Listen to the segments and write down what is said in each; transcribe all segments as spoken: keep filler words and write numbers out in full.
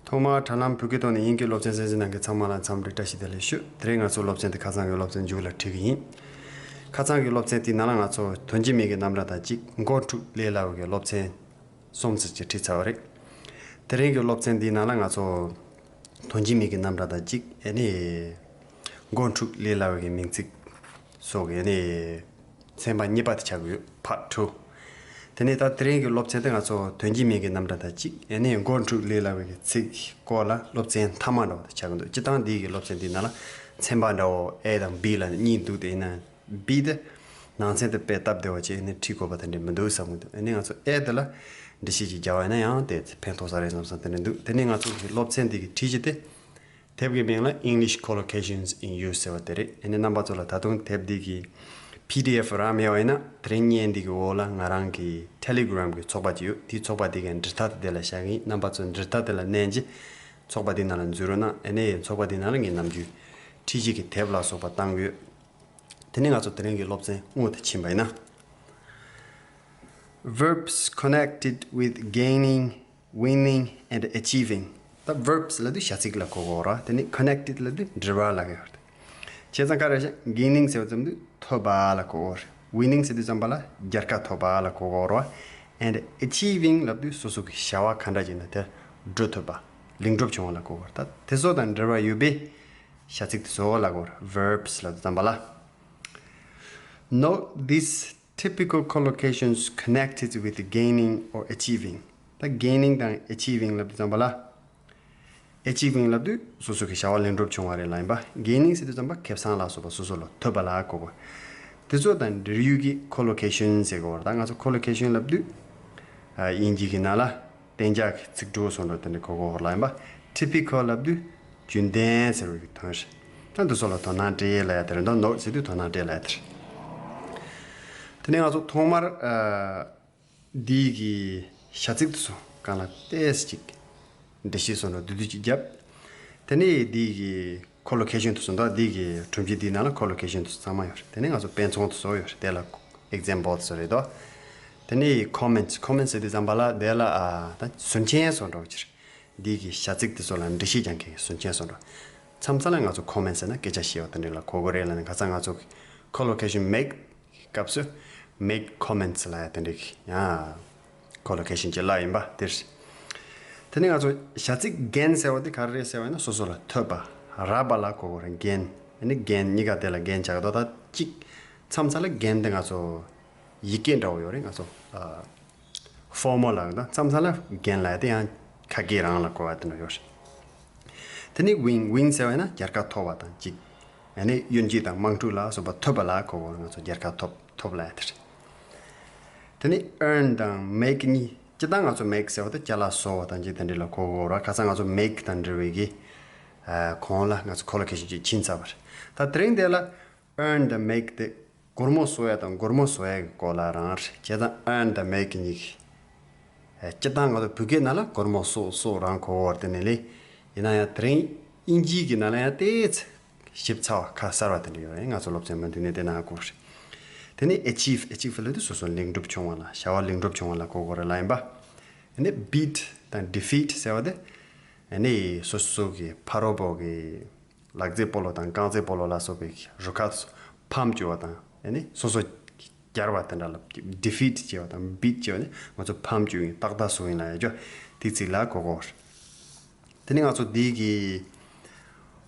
ཐོག་མར་དྲ་ལམ་བོད་སྐད་ཐོག་ནས་དབྱིན་སྐད་སློབ་ཚན་གསན་གཟིགས་གནང་མཁན་ཚང་མ་ལ་འཚམས་འདྲི་བཀྲ་ཤིས་བདེ་ལེགས་ཞུ། དེ་རིང་ང་ཚོའི་སློབ་ཚན་དེ་ཁ་སང་གི་སློབ་ཚན་མཇུག་ལ་ཁྲིད་ཀྱི་ཡིན། ཁ་སང་གི་སློབ་ཚན་དེའི་ནང་ལ་ང་ཚོ་དོན་གཅིག་མིང་གི་རྣམ་གྲངས་དང་གཅིག་མགོ་འཁྲུགས་ལས་སླ་བའི་སློབ་ཚན་གསུམ་ཙམ་ཅིག་ཁྲིད་ཚར་བ་རེད། དེ་རིང་གི་སློབ་ཚན་འདིའི་ནང་ལ་ང་ཚོ་དོན་གཅིག་མིང་གི་རྣམ་གྲངས་དང་གཅིག་ཨ་ནི་མགོ་འཁྲུགས་ལས་སླ་བའི་མིང་ཚིག་སོགས་ཀྱི་ཨ་ནི་ཚན་པ་གཉིས་པ་དེ་ཆགས་ཀྱི་ཡོད། Part two། དེ་ནས་ད་དེ་རིང་གི་སློབ་ཚན་དེ་ང་ཚོ་དོན་གཅིག་མིང་གི་རྣམ་གྲངས་དང་གཅིག་ཨ་ནི་མགོ་འཁྲུགས་ལས་སླ་བའི་ཚིག་སྐོར་ལ་སློབ་ཚན་མཐའ་མ་འདྲ་བོ་དེ་ཆགས་ཀྱི་འདུག་སྤྱིར་བཏང་འདིའི་གི་སློབ་ཚན་འདིའི་ནང་ལ་ཚན་པ་འདྲ་བོ་A་དང་B་ལ་གཉིས་འདུག་དེ་ཡིན་ན། བི་དེ། ནང་ཚན་དེ་དཔེ་སྟབས་བདེ་བ་བྱས་ནས་ཁྲིད་དགོས་པ་དེ་འདྲ་མི་འདུག་བསམ་གྱི་འདུག་ཨ་ནི་ང་ཚོ་ཨེ་དེ་ལ་འགྲེལ་བཤད་ཅིག་རྒྱག་པ་ཡིན་ན་ཡང་དེ་ཕན་ཐོགས་ས་རེད་བསམ་བསམ་དེ་འདྲ་འདུག་དེ་ནས་ང་ཚོ་གི་སློབ་ཚན་འདི་གི་ཁྲིད་གཞི་དེ། དེབ་ཀྱི་མིང་ལ་English Collocations in Use ཟེར་བ་དེ་རེད། ཨ་ནི་རྣམ་པ་ཚོ་ལ་ད་དུང་དེབ་འདི་གི་པི་ཌི་ཨེཕ་རག་མེད་པ་ཡིན་ན་དེ་རིང་བརྙན་འདི་གི་འོག་ལ་ང་རང་གི་Telegram་གི་ཚོགས་པ་ཅིག་ཡོད། དེའི་ཚོགས་པ་འདི་གའི་འབྲེལ་ཐག་དེ་དེ་ལ་བཞག་གི་ཡིན། རྣམ་པ་ཚོ་འབྲེལ་ཐག་དེ་ལ་མནན་རྗེས་ཚོགས་པ་འདི་ནང་ལ་འཛུལ་རོགས་གནང་། ཨ་ནི་ཚོགས་པ་འདི་ནང་ལ་ངས་ནམ་རྒྱུན་ཁྲིད་གཞི་གི་དེབ་ལ་སོགས་པ་བཏང་གི་ཡོད། དེ་ནས་ང་ཚོ་དེ་རིང་གི་སློབ་ཚན་དངོས་དེ་ཕྱིན་པ་ཡིན་ན། Verbs connected with gaining, winning and achieving. ད་verbs་ལབ་དུས་བྱ་ཚིག་ལ་གོ་དགོས་རེད། དེ་ནས་connected་ལབ་དུས་འབྲེལ་བ་ལབ་ཀྱི་ཡོད་རེད། བྱས་ཙང་ག་རེ་བྱ། gaining་ཟེར་བ་ཙམ་དུས་ཐོབ་པ་ལ་གོ་དགོས་རེད། winning་ཟེར་དུས་ཙམ་པ་ལ་རྒྱལ་ཁ་ཐོབ་པ་ལ་གོ་དགོས་རེད། and achieving་ལབ་དུས་སོ་སོ་གི་བྱ་བ་ག་འདྲ་ཅིག་ཡིན་ན་དེ་འགྲུབ་ཐུབ་པ། ལེགས་འགྲུབ་བྱུང་བ་ལ་གོ་དགོས་རེད། ད་དེ་ཚོ་དང་འབྲེལ་བ་ཡོད་པའི་བྱ་ཚིག་དེ་ཚོ་ལ་གོ་དགོས་རེད། verbs་ལབ་དུས་ཙམ་པ་ལ། Note these typical collocations connected with gaining or achieving. ད་gaining་དང་achieving་ལབ་དུས་ཙམ་པ་ལ། achieving་ལབ་དུས་སོ་སོ་གི་བྱ་བ་ལེགས་འགྲུབ་བྱུང་བ་རེད་ལབ་ཡིན་པ། gaining་ཟེར་དུས་ཙམ་པ་ཁེ་བཟང་ལ་སོགས་པ་སོ་སོ་ལ་ཐོབ་པ་ལ་གོ་དགོས། དེ་ཚོ་དང་འབྲེལ་ཡོད་ཀྱི་collocation་ཟེར་གོ་བ་རེད། ད་ང་ཚོ་collocation་ལབ་དུས་ཨ་དབྱིན་ཇི་གི་ནང་ལ་གཏན་འཇགས་ཀྱི་ཚིག་གྲོགས་སོགས་འགྲོ་དེ་འདྲ་གོ་དགོས་ལབ་ཡིན་པ། typical་ལབ་དུས་རྒྱུན་ལྡན་ཟེར་བའི་གི་དོན་རེད། ད་འདི་ཚོ་ལ་དོ་སྣང་སྤྲད་ལབ་ཡ་དེ་རེད། ད་note་ཟེར་དུས་དོ་སྣང་སྤྲད་ལབ་ཡ་དེ་རེད། དེ་ནས་ང་ཚོ་ཐོག་མར་ཨ་འདིའི་གི་བྱ་ཚིག་དེ་ཚོ་སྒང་ལ་ཏོག་ཙམ་ཅིག་འགྲེལ་བཤད་སོགས་འགྲོ་བསྡུས་བསྡུས་ཅིག་བརྒྱབ། དེ་ནས་འདིའི་གི་collocation་དེ་ཚོ་འདུག་འདིའི་གི་སྒྲོམ་གཞི་འདིའི་ནང་ལ་collocation་དེ་ཚོ་ཚང་མ་ཡོད་རེད། དེ་ནས་ང་ཚོ་དཔེ་མཚོན་དེ་ཚོ་ཡོད་རེད། དེ་ལ་example་དེ་ཚོ་རེད་དོ། དེ་ནས་comment། comment་ཟེར་དུས་ཙམ་པ་ལ་དེ་ལ་ཨ་ད་ཟིན་ཆེན་སོགས་འགྲོ་གི་ཕྱིར། འདིའི་གི་བྱ་ཚིག་དེ་ཚོ་ལ་འགྲེལ་བཤད་རྒྱག་མཁན་གྱི་ཟིན་ཆེན་སོགས་འགྲོ། མཚམས་མཚམས་ལ་ང་ཚོ་comment་ཟེར་ན་སྐད་ཆ་བཤད་པ་དེ་འདྲ་ལ་གོ་གི་རེད་ལབ་ནས། ཁ་སང་ང་ཚོ་collocation་make་གི་སྐབས་སུ་make comments་ལབ་ཡ་དེ་འདྲ་གི་ཡང་collocation་ཅིག་ལབ་ཡིན་པ་དེ་རེད། དེ་ནས་ང་ཚོ་བྱ་ཚིག་gain་ཟེར་བ་དེ་ག་རེ་རེད་ཟེར་བ་ཡིན་ན་སོ་སོ་ལ་ཐོབ་པ་རག་པ་ལ་གོ་གི་རེད། gain། ཨ་ནི་gain་གཉིས་ཀ་དེ་ལ་gain་བྱ་གི་འདུག་ད་གཅིག་མཚམས་མཚམས་ལ་gain་དེ་ང་ཚོ་ཡི་གེ་འདྲ་བོ་ཡོད་རེད། ང་ཚོ་ཨ་formal་ལབ་ཡོད། ད་མཚམས་མཚམས་ལ་gain་ལབ་ཡ་དེ་ཡང་ཁ་སྐད་རང་ལ་གོ་བ་དེ་འདྲ་ཡོད་རེད། དེ་ནས་win། win་ཟེར་བ་ཡིན་ན་རྒྱལ་ཁ་ཐོབ་པ་དང་གཅིག་ཨ་ནི་གཡོ་འགྱེད་དང་དམག་འཁྲུག་ལ་སོགས་པ་ཐོབ་པ་ལ་གོ་གོ་ང་ཚོ་རྒྱལ་ཁ་ཐོབ་ཐོབ་ལབ་ཡ་དེ་རེད། དེ་ནས་earn་དང་make་གཉིས། སྤྱིར་བཏང་ང་ཚོ་make་ཟེར་བ་དེ་ཅ་ལག་བཟོ་བ་དང་གཅིག་དེ་འདྲ་ལ་གོ་གོ་ར། ཁ་སང་ང་ཚོ་make་དང་འབྲེལ་བའི་གི་ཨ་གོང་ལ་ང་ཚོ་collocation་ཅིག་ཕྱིན་ཚར་བ་རེད། ད་དེ་རིང་དེ་ལ་earn་དང་make་དེ་སྒོར་མོ་གསོག་ཡ་དང་སྒོར་མོ་བཟོ་ཡ་གི་སྐོར་ལ་རང་རེད། བྱས་ཙང་earn་དང་make་གཉིས་ཀྱི་ཨ་སྤྱིར་བཏང་ང་ཚོ་བོད་སྐད་ནང་ལ་སྒོར་མོ་གསོག་གསོག་རང་གོ་བར་དེ་ནས་ལས། ཡིན་ན་ཡང་དེ་རིང་དབྱིན་ཇིའི་གི་ནང་ལ་ཡང་ཏོག་ཙམ་ཞིབ་ཚགས་པ་ཁ་གསལ་བ་དེ་འདྲ་ཡོད་རེད། ང་ཚོ་སློབ་ཚན་མུ་མཐུད་ནས་དེ་ནང་གོ་རེད། དེ་ནས་achieve། achieve་ལབ་དུས་སོ་སོ་ལེགས་འགྲུབ་བྱུང་བ་ལ་བྱ་བ་ལེགས་འགྲུབ་བྱུང་བ་ལ་གོ་དགོས་རེད་ལབ་ཡིན་པ། དེ་ནས་beat་དང་defeat་ཟེར་བ་དེ་ཨ་ནི་སོ་སོ་གི་ཕ་རོལ་པོ་གི་ལག་རྩེད་སྤོ་ལོ་དང་རྐང་རྩེད་སྤོ་ལོ་ལ་སོགས་པའི་རུ་ཁག་ཚོ་ཕམ་བཅུག་པ་དང་ཨ་ནི་སོ་སོ་རྒྱལ་བ་དེ་འདྲ་ལ་defeat་བྱས་པ་དང་beat་བྱས་པ་ནི་ང་ཚོ་ཕམ་བཅུག་ཡིན། ཏག་ཏག་བཟོ་ཡིན་ལབ་ཡ་ཅོ་དེ་ཚིག་ལ་གོ་གོ། དེ་ནི་ང་ཚོ་འདི་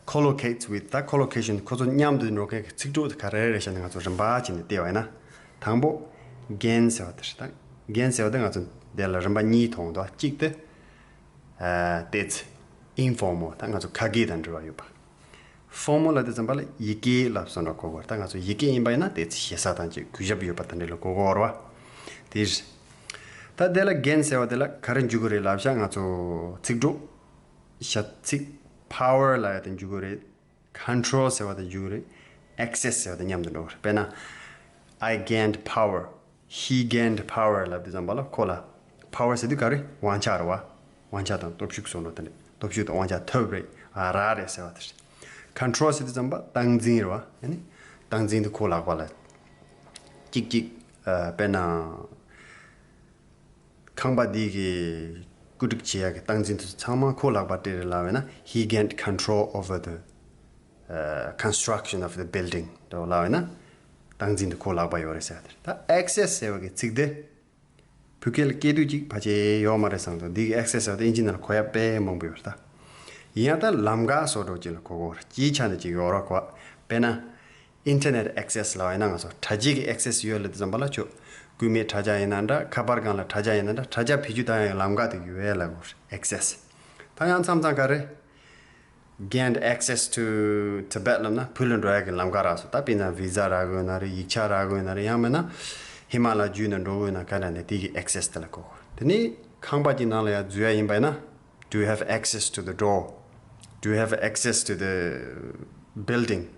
གི་collocates with ད་collocation་ཁོ་ཚོ་མཉམ་དུ་འགྲོ་མཁན་གྱི་ཚིག་གྲོགས་དེ་ག་རེ་རེད་ཤག་ནི་ང་ཚོ་རིམ་པ་བྱས་ནས་བལྟས་པ་ཡིན་ན། དང་པོ་gain་ཟེར་བ་དེ་རེད། ད་gain་ཟེར་བ་དེ་ང་ཚོ་འདི་ལ་རིམ་པ་གཉིས་མཐོང་འདུག་གཅིག་དེ་ཨ་ཏོག་ཙམ་informal་ད་ང་ཚོ་ཁ་སྐད་དང་འབྲེལ་བ་ཡོད་པ། formal་ལབ་དུས་ཙམ་པ་ལ་ཡི་གེ་ལབ་སོང་འགྲོ་གོ་གོ་རེད། ད་ང་ཚོ་ཡི་གེ་ཡིན་པ་ཡིན་ན་ཏོག་ཙམ་ཞེ་ས་དང་ཅིག་གུས་ཞབས་ཡོད་པ་དེ་འདྲ་ལ་གོ་གོ་རེད་བ། དེ་རེད། ད་དེ་ལ་gain་ཟེར་བ་དེ་ལ་ག་རེ་འཇུག་གི་རེད་ལབ་ཤག་ང་ཚོ་ཚིག་གྲོགས་བྱ་ཚིག་power་ལབ་ཡ་དེ་འཇུག་གི་རེད། control་ཟེར་བ་དེ་འཇུག་གི་རེད། access་ཟེར་བ་དེ་མཉམ་དུ་འགྲོ་གི་རེད། དཔེར་ན། I gained power། He gained power་ལབ་དུས་ཙམ་པ་ལ་ཁོ་ལ་power་ཟེར་དུས་ག་རེ་དབང་ཆ་རེད་བ། དབང་ཆ་དང་སྟོབས་ཤུགས་སོགས་ལ་དེ་ནས་སྟོབས་ཤུགས་དང་དབང་ཆ་ཐོབ་རེད། ཨ་རག་རེད་ཟེར་བ་དེ་རེད། control་ཟེར་དུས་ཙམ་པ་སྟངས་འཛིན་རེད་བ། ཨ་ནི་སྟངས་འཛིན་དེ་ཁོ་ལག་པ་ལ་གཅིག་གཅིག་ཨ་དཔེར་ན། ཁང་པ་འདི་གི་ བཀོད་སྒྲིག་བྱེད་ཡག་གི་སྟངས་འཛིན་དེ་ཚང་མ་ཁོ་ལག་པ་སྤྲད་རེད་ལབ་པས་ན། He gained control over the, uh, construction of the building. དེ་ལབ་པས་ན་སྟངས་འཛིན་དེ་ཁོ་ལག་པ་ཡོད་རེད་ཟེར་ཡ་དེ་རེད། ད་access ཟེར་བ་གི་ཚིག་དེ་བོད་སྐད་ལ་སྐད་དོད་ཅིག་ཕལ་ཆེར་ཡོད་མ་རེད་བསམ་འདུག་འདི་གི་access ཟེར་བ་དེ་ཨིན་ཇི་ནང་ལ་གོ་ཡ་དཔེ་མང་པོ་ཡོད་རེད་ད། ཡིན་ཡང་ད་ལམ་ཁ་བཟོ་འདྲ་ཅིག་ལ་གོ་གོ་རེད། སྤྱིའི་ཆ་ནས་ཅིག་ཡོད་རེད་གོ། དཔེར་ན་internet access ལབ་པ་ཡིན་ན་ང་ཚོ་དྲ་རྒྱའི་གི་access ཡོད་ལབ་དུས་ཙམ་པ་ལ་ཁྱོད་སྐུད་མེད་དྲ་རྒྱ་ཡིན་ན་འདྲ། ཁ་པར་སྒང་ལ་དྲ་རྒྱ་ཡིན་ན་འདྲ། དྲ་རྒྱ་བེད་སྤྱོད་བཏང་ཡག་གི་ལམ་ཁ་དེ་ཡོད་ལབ་གོ་རེད། access། ད་ཡང་མཚམས་མཚམས་ག་རེ། gained access to Tibet ལབ་ན་བོད་ལ་འགྲོ་ཡག་གི་ལམ་ཁ་རག་སོང་། ད་དཔེར་ན་visa རག་གི་ཡོད་ན་རེད། ཡིག་ཆ་རག་གི་ཡོད་ན་རེད། ཡང་མིན་ན་ཧི་མ་ལ་བརྒྱུད་ནས་འགྲོ་གི་ཡོད་ན་ག་འདྲ་ནས་དེ་གི་access དེ་ལ་གོ་གོ། དེ་ནས་ཁང་པ་གི་ནང་ལ་ཡར་འཛུལ་ཡག་ཡིན་པ་ཡིན་ན། Do you have access to the door? Do you have access to the building?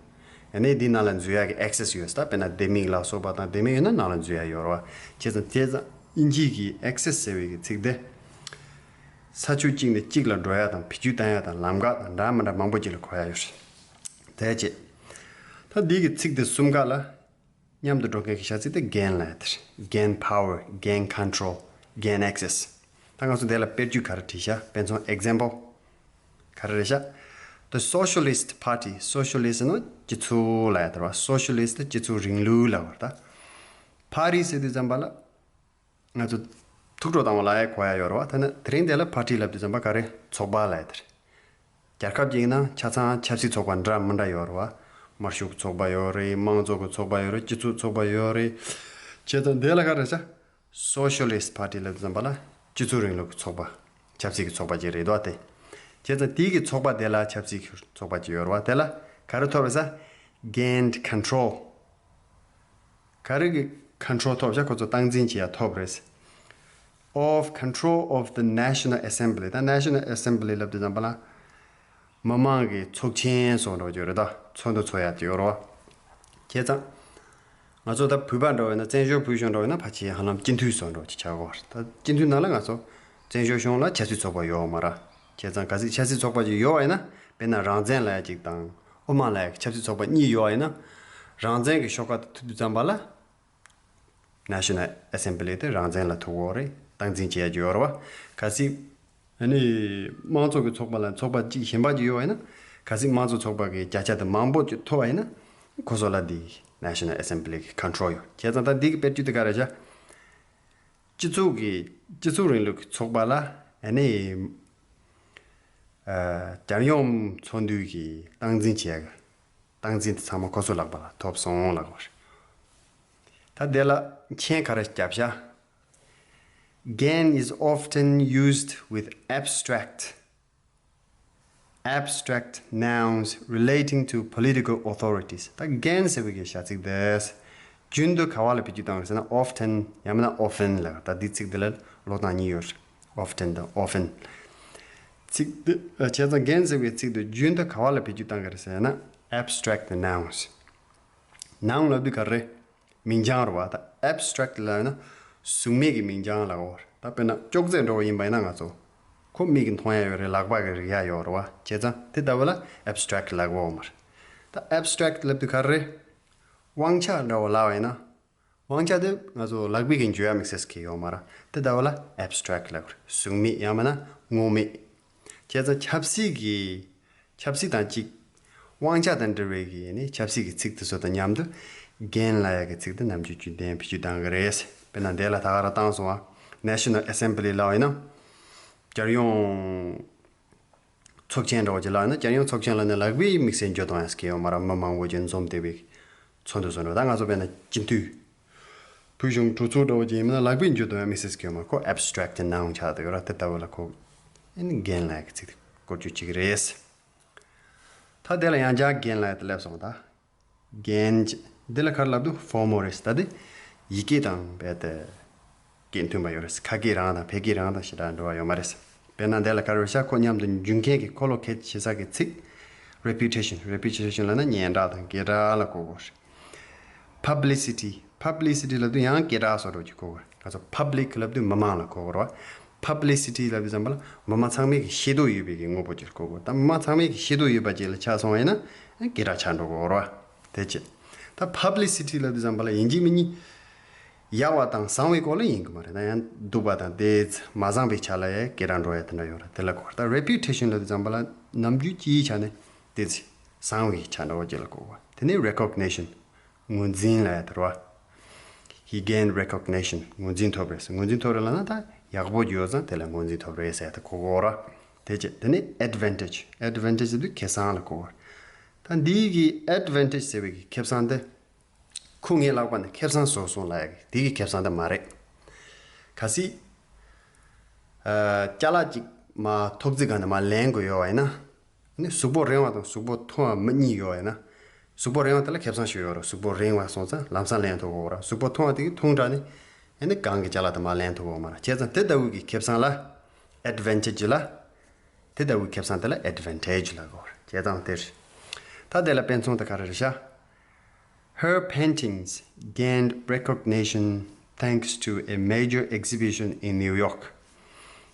ཨ་ནི་འདི་ནང་ལ་འཛུལ་ཡག་གི་access ཡོད་ས། དཔེར་ན་ལྡེ་མིག་ལ་སོགས་པ་དང་ལྡེ་མིག་ཡོད་ན་ནང་ལ་འཛུལ་ཡག་ཡོད་རེད་བ། བྱས་ཙང་དེ་ཙང་ཨིན་ཇིའི་གི་access ཟེར་བའི་གི་ཚིག་དེ་ས་ཕྱོགས་གཅིག་ནས་གཅིག་ལ་འགྲོ་ཡག་དང་བེད་སྤྱོད་བཏང་ཡག་དང་ལམ་ཁ་དང་འདྲ་མི་འདྲ་མང་པོ་ཅིག་ལ་གོ་ཡག་ཡོད་རེད། དེ་བྱས། ད་འདི་གི་ཚིག་དེ་གསུམ་ཀ་ལ་མཉམ་དུ་འགྲོ་མཁན་གྱི་བྱ་ཚིག་དེ་gain ལབ་ཡག་དེ་རེད། gain power, gain control, gain access. ད་ང་ཚོ་འདི་ལ་དཔེར་བརྗོད་ག་རེ་བྲིས་ཤག་དཔེ་མཚོན་example ག་རེ་རེད་ཤག The Socialist Party. Socialist ནི་སྤྱི་ཚོགས་ལབ་ཡག་དེ་རེད་བ། Socialist སྤྱི་ཚོགས་རིང་ལུགས་ལབ་པ་རེད་ད། Party ཟེར་དུས་ཙམ་པ་ལ་ང་ཚོ་ཐུགས་སྤྲོ་བཏང་བ་ལ་ཡང་གོ་ཡག་ཡོད་རེད་བ། ད་ནི་དེ་རིང་འདི་ལ་party ལབ་དུས་ཙམ་པ་ག་རེ། ཚོགས་པ་ལབ་ཡག་དེ་རེད། རྒྱལ་ཁབ་ཅིག་ཡིན་ན་ཆ་ཚང་ཆབ་སྲིད་ཚོགས་པ་འདྲ་མི་འདྲ་ཡོད་རེད་བ། དམར་ཤོག་གི་ཚོགས་པ་ཡོད་རེད། དམངས་གཙོ་གི་ཚོགས་པ་ཡོད་རེད། སྤྱི་ཚོགས་ཚོགས་པ་ཡོད་རེད། བྱས་ཙང་འདི་ལ་ག་རེ་ཟེར། Socialist Party ལབ་དུས་ཙམ་པ་ལ་སྤྱི་ཚོགས་རིང་ལུགས་ཀྱི་ཚོགས་པ། ཆབ་སྲིད་ཀྱི་ཚོགས་པ་ཅིག་རེད་དོ་དེ། བྱས་ཙང་དེའི་གི་ཚོགས་པ་དེ་ལ་ཆབ་སྲིད་ཀྱི་ཚོགས་པ་ཅིག་ཡོད་རེད་བ། དེ་ལ་ག་རེ་ཐོབ་རེད་ཟེར། Gained control. ག་རེ་གི་control ཐོབ་ཤག་ཁོ་ཚོ་སྟངས་འཛིན་བྱེད་ཡག་ཐོབ་རེད། Of control of the National Assembly. ད་National Assembly ལབ་དུས་ཙམ་པ་ལ་མི་མང་གི་ཚོགས་ཆེན་སོགས་འགྲོ་རྒྱུ་རེད་ད། ཚོགས་འདུ་ཚོགས་ཡག་ཅིག་ཡོད་རེད་བ། བྱས་ཙང་ང་ཚོ་ད་བོད་པ་འདྲ་བོ་ཡིན་ན། བཙན་བྱོལ་བོད་གཞུང་འདྲ་བོ་ཡིན་ན་ཕལ་ཆེར་ཧ་ལམ་སྤྱི་འཐུས་སོགས་འདྲ་བོ་ཅིག་ཆགས་ཀྱི་ཡོད་རེད། ད་སྤྱི་འཐུས་ནང་ལ་ང་ཚོ་བཙན་བྱོལ་གཞུང་ལ་ཆབ་སྲིད་ཚོགས་པ་ཡོད་མ་རེད། བྱས་ཙང་གལ་སྲིད་ཆབ་སྲིད་ཚོགས་པ་ཅིག་ཡོད་པ་ཡིན་ན། དཔེར་ན་རང་བཙན་ལབ་ཡག་ཅིག་དང་དབུ་མ་ལབ་ཡག་ཆབ་སྲིད་ཚོགས་པ་གཉིས་ཡོད་པ་ཡིན་ན། རང་བཙན་གྱི་ཤོག་ཁག་དེ་ཐུག་དུས་ཙམ་པ་ལ་National Assembly དེ་རང་བཙན་ལ་ཐུག་གི་ཡོད་རེད། སྟངས་འཛིན་བྱེད་ཡག་ཅིག་ཡོད་རེད་བ། གལ་སྲིད་ཨ་ནི་དམངས་གཙོ་གི་ཚོགས་པ་ལ་ཚོགས་པ་གཅིག་གཞན་པ་ཅིག་ཡོད་པ་ཡིན་ན། གལ་སྲིད་དམངས་གཙོ་ཚོགས་པ་གི་བརྒྱ་ཆ་དེ་མང་པོ་ཅིག་ཐོབ་པ་ཡིན་ན། ཁོ་ཚོ་ལ་འདི་National Assembly གི་control ཡོད། བྱས་ཙང་ད་འདི་གི་དཔེར་བརྗོད་དེ་ག་རེ་བྱ། སྤྱི་ཚོགས་ཀྱི་སྤྱི་ཚོགས་རིང་ལུགས་ཀྱི་ཚོགས་པ་ལ་ཨ་ནི་ཨ་རྒྱལ་ཡོངས་ཚོགས་འདུའི་གི་སྟངས་འཛིན་བྱེད་ཡག་སྟངས་འཛིན་དེ་ཚང་མ་ཁོ་ཚོ་ལག་པ་ལ་ཐོབ་སོང་ལབ་དགོས་རེད། ད་དེ་ལ་མཆན་ག་རེ་བརྒྱབ་ཤག Gain is often used with abstract, abstract nouns relating to political authorities. ད་gain ཟེར་བའི་གི་བྱ་ཚིག་དེ་རྒྱུན་དུ་ག་བ་ལ་བེད་སྤྱོད་བཏང་གི་རེད་ཟེར་ན། often ཡང་མིན་ན་often ལབ། ད་འདི་ཚིག་འདི་ལ་ཀློག་སྟངས་གཉིས་ཡོད་རེད། often དང་often། ཚིག་འདི་ཨ་བྱས་ཙང་gain ཟེར་བའི་ཚིག་འདི་རྒྱུན་དུ་ག་བ་ལ་བེད་སྤྱོད་བཏང་གི་རེད་ཟེར་ན། abstract nouns. noun ལབ་དུས་ག་རེ། མིང་བྱང་རེད་བ། ད་abstract ལབ་ན་གཟུགས་མེད་ཀྱི་མིང་བྱང་ལབ་ཡོད་རེད། ད་དཔེར་ན་ཅོག་ཙེ་འདྲ་བོ་ཡིན་པ་ཡིན་ན་ང་ཚོ་ཁོ་མིག་གིས་མཐོང་ཡག་ཡོད་རེད། ལག་པ་གིས་རིག་ཡག་ཡོད་རེད་བ། བྱས་ཙང་དེ་ལྟ་བུ་ལ་abstract ལབ་ཀྱི་ཡོད་མ་རེད། ད་abstract ལབ་དུས་ག་རེ། དབང་ཆ་འདྲ་བོ་ལབ་པ་ཡིན་ན། དབང་ཆ་དེ་ང་ཚོ་ལག་པས་ཀྱིས་འཇུ་ཡག་དམིགས་བསལ་གྱི་ཡོད་མ་རེད། དེ་ལྟ་བུ་ལ་abstract ལབ་དགོས་རེད། གཟུགས་མེད་ཡང་མིན་ན་དངོས་མེད། བྱས་ཙང་ཆབ་སྲིད་ཀྱི་ཆབ་སྲིད་དང་གཅིག་དབང་ཆ་དང་འབྲེལ་བའི་གི་ནི་ཆབ་སྲིད་ཀྱི་ཚིག་དེ་ཚོ་དང་མཉམ་དུ་gain ལབ་ཡག་གི་ཚིག་དེ་ནམ་རྒྱུན་རྒྱུན་ལྡན་བེད་སྤྱོད་གཏང་གི་རེད། དཔེར་ན་འདི་ལ་ད་ག་རང་བཏང་སོང་ང་། National Assembly ལབ་པ་ཡིན་ན་རྒྱལ་ཡོངས་ཚོགས་ཆེན་འདྲ་བོ་ཅིག་ལབ་ན། རྒྱལ་ཡོངས་ཚོགས་ཆེན་ལབ་ན་ལག་པས་དམིགས་བསལ་འཇུ་གཏོང་ཡག་གི་ཡོད་མ་རེད། མི་མང་པོ་ཅིག་འཛོམས་བསྡད་པའི་ཚོགས་འདུ་སོགས་འདྲ། ད་ང་ཚོ་དཔེར་ན་སྤྱི་འཐུས་བོད་གཞུང་གྲོས་ཚོགས་འདྲ་བོ་ཅིག་ཡིན་ན་ལག་པས་འཇུ་གཏོང་ཡག་དམིགས་བསལ་གྱི་ཡོད་མ་རེད། ཁོ་abstract noun ཆགས་བསྡད་ཡོད་རེད། དེ་ལྟ་བུ་ལ་ཁོ་ཨ་ནི་gain ལབ་ཡག་གི་ཚིག་དེ་བཀོལ་སྤྱོད་བྱེད་ཀྱི་རེད། ད་དེ་ལ་ཡང་བསྐྱར་gain ལབ་ཡག་དེ་སླེབས་སོང་ད། gain འདི་ལ་ག་རེ་ལབ་འདུག formal རེད། ད་དེ་ཡི་གེ་དང་རྦད་དེ་སྐད་མཐུན་པ་ཡོད་རེད། ཁ་སྐད་རང་དང་ཕལ་སྐད་རང་དང་ཞེ་དྲག་འབྲེལ་བ་ཡོད་མ་རེད། དཔེར་ན་འདི་ལ་ག་རེ་ཤག་ཁོ་མཉམ་དུ་འཇུ་མཁན་གྱི་ཁོ་ལོ་གེཊ་བྱེད་ས་གི་ཚིག reputation. reputation ལབ་ན་སྙན་གྲགས་དང་སྐད་གྲགས་ལ་གོ་དགོས་རེད། publicity. publicity ལབ་དུས་ཡང་སྐད་གྲགས་བཟོ་འདྲ་ཅིག་གོ་དགོས་རེད། ང་ཚོ་public ལབ་དུས་མི་མང་ལ་གོ་དགོས་རེད་བ། publicity ལབ་དུས་ཙམ་པ་ལ་མི་མང་ཚང་མས་ཀྱི་ཤེས་རྟོགས་ཡོད་པའི་གི་དངོས་པོ་ཅིག་གོ་དགོས། ད་མི་མང་ཚང་མས་ཀྱི་ཤེས་རྟོགས་ཡོད་པ་ཅིག་ལ་ཆ་མཚོན་པ་ཡིན་ན་སྐད་གྲགས་ཆགས་འགྲོ་གི་ཡོད་རེད་བ། དེ་བྱས་ད་publicity ལབ་དུས་ཙམ་པ་ལ་ཡིན་གཅིག་མིན་གཉིས་ ཡག་པ་དང་བཟང་བའི་སྐོར་ལ་ཡིན་གྱི་མ་རེད། ད་ཡང་སྡུག་པ་དང་དེ་མ་བཟང་པའི་ཆ་ལ་ཡང་སྐྱེ་ར་འགྲོ་ཡ་དེ་འདྲ་ཡོད་རེད། དེ་ལ་གོ་ད་reputation ལབ་དུས་ཙམ་པ་ལ་ནམ་རྒྱུན་སྤྱིའི་ཆ་ནས་དེ་ཚེ་བཟང་བའི་ཆ་འདྲ་བོ་ཅིག་ལ་གོ་བ། དེ་ནས་recognition ངོས་འཛིན་ལབ་ཡ་དེ་རེད་བ། He gained recognition. ངོས་འཛིན་ཐོབ་རེད་ཟེར། ངོས་འཛིན་ཐོབ་རེད་ལབ་ན་ད་ཡག་པོ་ཡོད་ཙང་དེ་ལ་ངོས་འཛིན་ཐོབ་རེད་ཟེར་ཡ་དེ་གོ་གོ་ར། དེ་བྱས་དེ་ནས་advantage. Advantage ཟེར་དུས་ཁེ་བཟང་ལ་གོ་བ། ད་འདིའི་གི་advantage ཟེར་བའི་གི་ཁེ་བཟང་དེ་ཁོ་ངའི་ལག་པ་ནས་ཁེ་བཟང་བཟོ་སོང་ལབ་ཡ་གི་དེ་གི་ཁེ་བཟང་དེ་མ་རེད། གལ་སྲིད་ཨ་ཅ་ལག་ཅིག་མ་ཐོག་བརྩེགས་སྒང་ནས་མ་ལེན་དགོས་ཡོད་པ་ཡིན་ན། ནི་གཟུགས་པོ་རིང་བ་དང་གཟུགས་པོ་ཐུང་བ་མི་གཉིས་ཡོད་ཡིན་ན། གཟུགས་པོ་རིང་བ་དེ་ལ་ཁེ་བཟང་ཞིག་ཡོད་རེད། གཟུགས་པོ་རིང་བ་སོང་ཙང་ལམ་སང་ལེན་ཐུབ་ཀྱི་ཡོད་རེད། གཟུགས་པོ་ཐུང་བ་དེ་གིས་ཐུང་དྲགས་ནས་ཨ་ནི་གང་གི་ཅ་ལག་དེ་མ་ལེན་ཐུབ་ཀྱི་ཡོད་མ་རེད། བྱས་ཙང་དེ་ལྟ་བུ་གི་ཁེ་བཟང་ལ་advantage ལ། དེ་ལྟ་བུའི་ཁེ་བཟང་དེ་ལ་advantage ལབ་ཀྱི་ཡོད་རེད། བྱས་ཙང་དེ་རེད། ད་དེ་ལ་དཔེ་མཚོན་དེ་ག་རེ་རེད་ཤག Her paintings gained recognition thanks to a major exhibition in New York.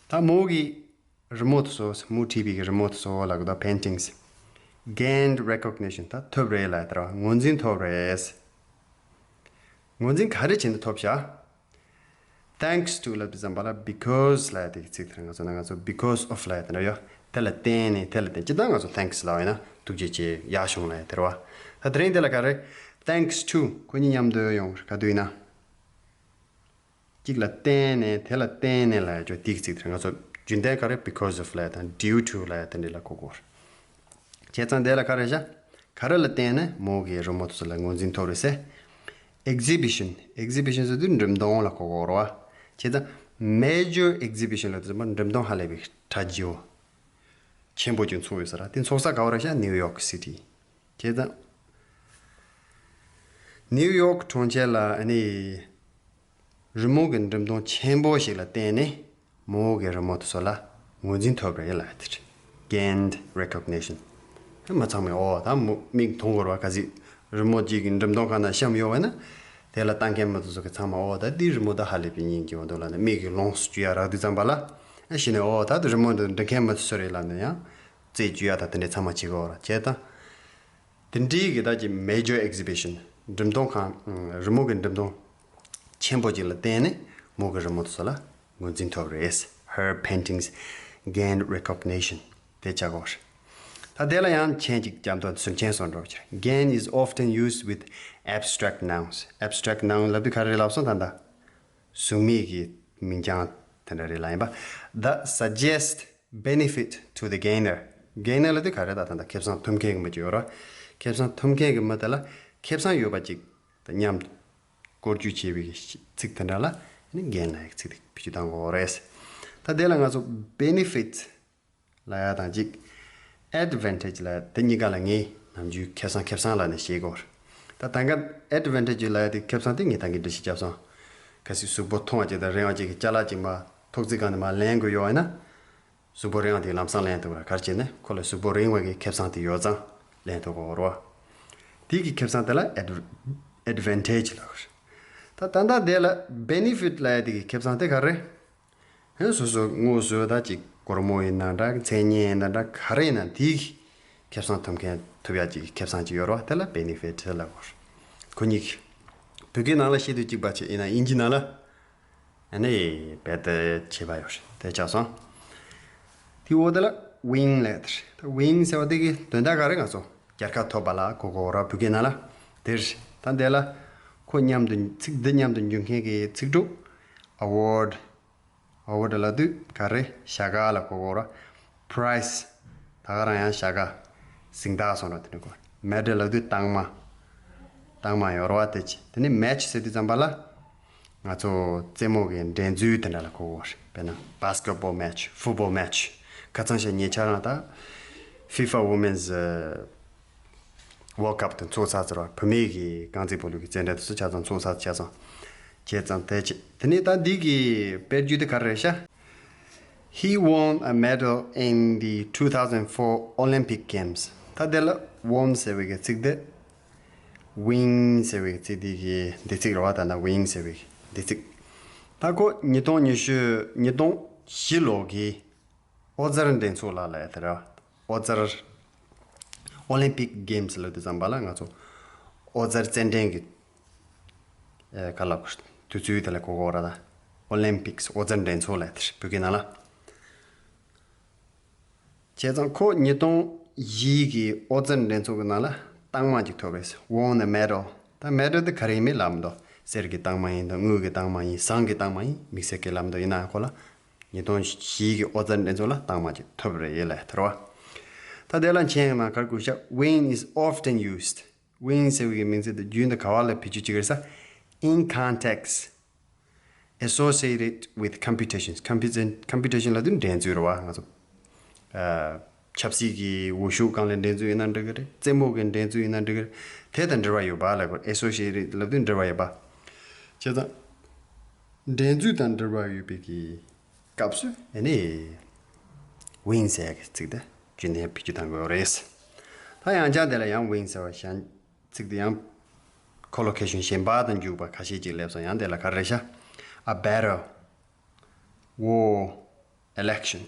ད་མོ་གི་རི་མོ་དེ་ཚོ། མོས་བྲིས་པའི་རི་མོ་དེ་ཚོ་ལབ་ཀྱི་འདུག paintings gained recognition. ད་ཐོབ་རེད་ལབ་དེ་རེད་བ། ངོས་འཛིན་ཐོབ་རེད། ངོས་འཛིན་ག་རེ་བྱས་ནས་ཐོབ་ཤག thanks to ལབ་དུས་ཙམ་པ་ལ་because ལབ་ཡ་དེ་གི་ཚིག་དེ་རེད། ང་ཚོ་ན་ང་ཚོ་because of ལབ་ཡ་དེ་འདྲ་ཡོད། དེ་ལ་བརྟེན་ནས། དེ་ལ་བརྟེན། སྤྱིར་བཏང་ང་ཚོ་thanks ལབ་ཡིན་ན་ཐུགས་རྗེ་ཆེ། ཡག་བྱུང་ལབ་ཡ་དེ་རེད་བ། ད་དེ་རིང་དེ་ལ་ག་རེ། thanks to ཁོ་གཉིས་མཉམ་དུ་ཡོང་ག་དུས་ཡིན་ན། གཅིག་ལ་བརྟེན་ནས། དེ་ལ་བརྟེན་ནས་ལབ་ཡ་ཅོ་དེའི་ཚིག་དེ་རེད། ང་ཚོ་རྒྱུན་ལྡན་ག་རེ་because of ལབ་ཡ་དང་due to ལབ་ཡ་དེ་འདྲ་ལ་གོ་གོ་རེད། བྱས་ཙང་དེ་ལ་ག་རེ་བྱ། ག་རེ་ལ་བརྟེན་ནས་མོ་གི་རི་མོ་དེ་ཚོ་ལ་ངོས་འཛིན་ཐོབ་རེད་ཟེར། exhibition. exhibition ཟེར་དུས་འགྲེམས་སྟོན་ལ་གོ་གོ་རེད་བ། བྱས་ཙང་major exhibition ལབ་དུས་ཙམ་པ་འགྲེམས་སྟོན་ཧ་ལས་པའི་གྲ་རྒྱས་པོ་ཆེན་པོ་ཅིག་ཚོགས་ཡོད་ས་རེད། དེ་ཚོགས་ས་ག་བ་རེད་ཤག New York City. བྱས་ཙང་ནིའུ་ཡོག་གྲོང་ཁྱེར་ལ་ཨ་ནི་རི་མོ་གི་འགྲེམས་སྟོན་ཆེན་པོ་ཞིག་ལ་བརྟེན་ནས་མོ་གི་རི་མོ་དེ་ཚོ་ལ་ངོས་འཛིན་ཐོབ་རེད་ལབ་དེ་རེད། gained recognition. མི་ཚང་མས་ཨོ་ད་མོ་མིག་མཐོང་གི་རེད་བ། གལ་སྲིད་རི་མོ་གཅིག་གི་འགྲེམས་སྟོན་ཁང་ནང་བཤམས་ཡོད་པ་ན། དེ་ལ་ལྟ་མཁན་མི་དེ་ཚོ་གི་ཚང་མ་ཨོ་ད་འདིའི་རི་མོ་ད་ཧ་ལས་པའི་སྙིང་རྗེ་པོ་འདུག་ལབ་ནས་མིག་གིས་ལོངས་སུ་སྤྱོད་ཡ་རག་དུས་ཙམ་པ་ལ། ཨ་གཞི་ནས་ཨོ་ད་དེ་རི་མོ་འདི་འབྲི་མཁན་མི་དེ་ཚོ་རེད་ལབ་ནས་ཡང་རྩད་གཅོད་ཡ་ད་དེ་འདྲའི་ཚང་མ་བྱེད་གི་ཡོད་རེད། བྱས་ཙང་དེ་འདྲའི་གི་ད་ཀྱི་major exhibition འགྲེམས་སྟོན་ཁང་། རི་མོ་གི་འགྲེམས་སྟོན་ཆེན་པོ་ཅིག་ལ་བརྟེན་ནས་མོ་གི་རི་མོ་དེ་ཚོ་ལ་ངོས་འཛིན་ཐོབ་རེད། Her paintings gained recognition. དེ་ཆགས་གོ། ད་དེ་ལ་ཡང་མཆན་ཅིག་རྒྱབ་འདུག་ཟུར་མཆན་བཟོ་འདྲ་བོ་ཅིག gain is often used with abstract nouns. abstract noun ལབ་དུས་ག་རེ་ལབ་སོང་ད་ལྟ། གཟུགས་མེད་ཀྱི་མིང་རྐྱང་དེ་འདྲ་རེད་ལབ་ཡིན་པ། that suggest benefit to the gainer. gainer ལབ་དུས་ག་རེ་ད་ད་ད་ཁེ་བཟང་ཐོབ་མཁན་གྱི་མི་ཅིག་ཡོད་ར། ཁེ་བཟང་ཐོབ་མཁན་གྱི་མི་དེ་ལ་ཁེ་བཟང་ཡོད་པ་ཅིག་དང་མཉམ་དུ་བཀོལ་སྤྱོད་བྱེད་པའི་ཚིག་དེ་འདྲ་ལ་ནི་gain ལབ་ཡག་ཚིག་དེ་བེད་སྤྱོད་གཏང་དགོས་རེད། ད་དེ་ལ་ང་ཚོ་benefit ལབ་ཡག་དང་གཅིག advantage ལབ་ཡག་དེ་གཉིས་ཀ་ལ་ངས་ནམ་རྒྱུན་ཁེ་བཟང་ཁེ་བཟང་ལབ་ནས་བཤད་ཀྱི་ཡོད་རེད། ད་ད་ག་advantage ལབ་ཡག་དེ་ཁེ་བཟང་དེ་ངས་ད་གིན་འགྲེལ་བཤད་བརྒྱབ་སོང་། གལ་སྲིད་གཟུགས་པོ་ཐུང་བ་ཅིག་དང་རིང་བ་ཅིག་གི་ཅ་ལག་ཅིག་མ་ཐོག་བརྩེགས་སྒང་ནས་མ་ལེན་དགོས་ཡོད་པ་ཡིན་ན། གཟུགས་པོ་རིང་བ་དེ་ལམ་སང་ལེན་ཐུབ་ར། ག་རེ་བྱས་ནས་ཁོ་ལ་གཟུགས་པོ་རིང་བ་གི་ཁེ་བཟང་དེ་ཡོད་ཙང་ལེན་ཐུབ་ཀྱི་ཡོད་རེད་བ། དེ་གི་ཁེ་བཟང་དེ་ལ་adv- advantage ལབ་ཀྱི་རེད། ད་ད་ལྟ་དེ་ལ་benefit ལབ་ཡག་དེ་གི་ཁེ་བཟང་དེ་ག་རེ། ཧན་སོ་སོ་དངོས་སུ་ད་ཅིག་སྒོར་མོ་ཡིན་ན་འདྲ། མཚན་སྙན་ཡིན་ན་འདྲ། ག་རེ་ཡིན་ན་དེའི་ཁེ་བཟང་ཐོབ་མཁན་ཐོབ་ཡག་ཅིག་ཁེ་བཟང་ཅིག་ཡོད་རེད་བ། དེ་ལ་benefit ལབ་དགོས་རེད། ཁོ་གཉིས་ཀྱི་བོད་སྐད་ནང་ལ་བཤད་དུས་གཅིག་པ་ཅིག་ཡིན་ན་དབྱིན་ཇི་ནང་ལ་ཨ་ནི་རྦད་དེ་ཁྱད་པར་ཡོད་རེད། དེ་ཆགས་སོང་། དེའི་འོག་དེ་ལ་win ལབ་ཡག་དེ་རེད། ད་win ཟེར་བ་དེ་གི་དོན་དག་ག་རེ། ང་ཚོ་རྒྱལ་ཁ་ཐོབ་པ་ལ་གོ་གོ་ར། བོད་སྐད་ནང་ལ་དེ་རེད། ད་དེ་ལ་ཁོ་མཉམ་དུ་ཚིག་འདི་མཉམ་དུ་འཇུག་མཁན་གྱི་ཚིག་གྲུབ། award award ལབ་དུས་ག་རེ། བྱ་དགའ་ལ་གོ་གོ་ར། prize ད་ག་རང་ཡང་བྱ་དགའ། གཟེངས་རྟགས་སོང་ར་དེ་འདྲ་གོ། medal ལབ་དུས་རྟགས་མ། རྟགས་མ་ཡོད་རེད་བ། དེ་ཅི་དེ་ནི་match ཟེར་དུས་ཙམ་པ་ལ་ང་ཚོ་རྩེད་མོ་གི་འགྲན་རྩོད་དེ་འདྲ་ལ་གོ་གོ་རེད། དཔེར་ན་basketball match, football match. ཁ་སང་ཞིག་ཉེ་ཆར་རང་ད་FIFA Women's World Cup དེ་ཚོགས་ཚར་ཚར་བ། བུད་མེད་ཀྱི་རྐང་རྩེད་སྤོ་ལོ་གི་རྩེད་འགྲན་དེ་ཚོ་ཆ་ཚང་ཚོགས་ཚར་ཆ་ཚང་བྱས་ཙང་། དེ་བྱས་དེ་ནས་ད་འདི་གི་དཔེར་བརྗོད་དེ་ག་རེ་རེད་ཤག He won a medal in the two thousand four Olympic Games. ད་དེ་ལ་won ཟེར་བའི་གི་ཚིག་དེ། win ཟེར་བའི་གི་ཚིག་དེ་གི་འདས་ཚིག་རེད་བ། ད་ན་win ཟེར་བའི་གི་འདས་ཚིག་ད་ཁོ་ཉིས་སྟོང་ཉི་ཤུ། ཉིས་སྟོང་བཞི་ལོ་གི་ཨོ་ཛར་འགྲན་ཚོགས་ལ་ལབ་ཡག་དེ་རེད་བ། ཨོ་ཙར། Olympic Games ལབ་དུས་ཙམ་པ་ལ་ང་ཚོ་ཨོ་ཙར་རྩེད་འགྲན་གྱི་ཨེ་ག་ལབ་དགོས། དུས་ཚོད་དེ་ལ་གོ་གོ་ར་ད། Olympics ཨོ་རྩལ་འགྲན་ཚོགས་ལ་དེར་བོད་སྐད་ནང་ལ། བྱས་ཙང་ཁོ་ཉིས་སྟོང་བཞི་གི་ཨོ་རྩལ་འགྲན་ཚོགས་ཀྱི་ནང་ལ་རྟགས་མ་ཅིག་ཐོབ་རེད། Won a medal། ད་མེ་ཌལ་དེ་ག་རེ་ཡིན་མིན་ལབ་མི་འདུག་གསེར་གྱི་རྟགས་མ་ཡིན་དང་དངུལ་གྱི་རྟགས་མ་ཡིན། ཟངས་ཀྱི་རྟགས་མ་ཡིན། དམིགས་བསལ་གྱི་ལབ་མི་འདུག་ཡིན་ནའང་ཁོ་ལ་ཉིས་སྟོང་བཞི་གི་ཨོ་རྩལ་འགྲན་ཚོགས་ལ་རྟགས་མ་ཅིག་ཐོབ་རེད་ཡེ་ལ་དེ་རེད་བ། ད་དེ་ལ་མཆན་ནང་ག་རེ་བཀོད་ཤག Win is often used། Win ཟེར་བའི་མིང་ཚིག་དེ་རྒྱུན་དུ་ག་བ་ལ་བེད་སྤྱོད་བྱེད་ཀྱི་རེད་ས། In context associated with competitions། Competition competition ལབ་དུས་འགྲན་རྩོད་རེད་བ། ང་ཚོ་ཨ་ཆབ་སྲིད་ཀྱི་འོས་ཤོག་སྒང་ལ་འགྲན་རྩོད་ཡིན་ན་འགྲིག་གི་རེད། རྩེད་མོ་གི་འགྲན་རྩོད་ཡིན་ན་འགྲིག་གི་རེད། དེ་དང་འབྲེལ་བ་ཡོད་པ་ལབ་དགོས། Associated ལབ་དུས་འབྲེལ་བ་ཡོད་པ། བྱས་ཙང་འགྲན་རྩོད་དང་འབྲེལ་བ་ཡོད་པའི་གི་སྐབས་སུ་ཨ་ནི་Win ཟེར་གྱི་ཚིག་དེ་རྒྱུན་ལྡན་བེད་སྤྱོད་གཏང་དགོས་རེད། ད་ཡང་བསྐྱར་དེ་ལ་ཡང་Win ཟེར་བ་གཞན་ཚིག་དེ་ཡང་collocation གཞན་པ་དང་འཇུག་པ་ཁ་ཤས་ཅིག་སླེབས་སོང་། ཡང་དེ་ལ་ག་རེ་རེད་ཤག A battle, war, election།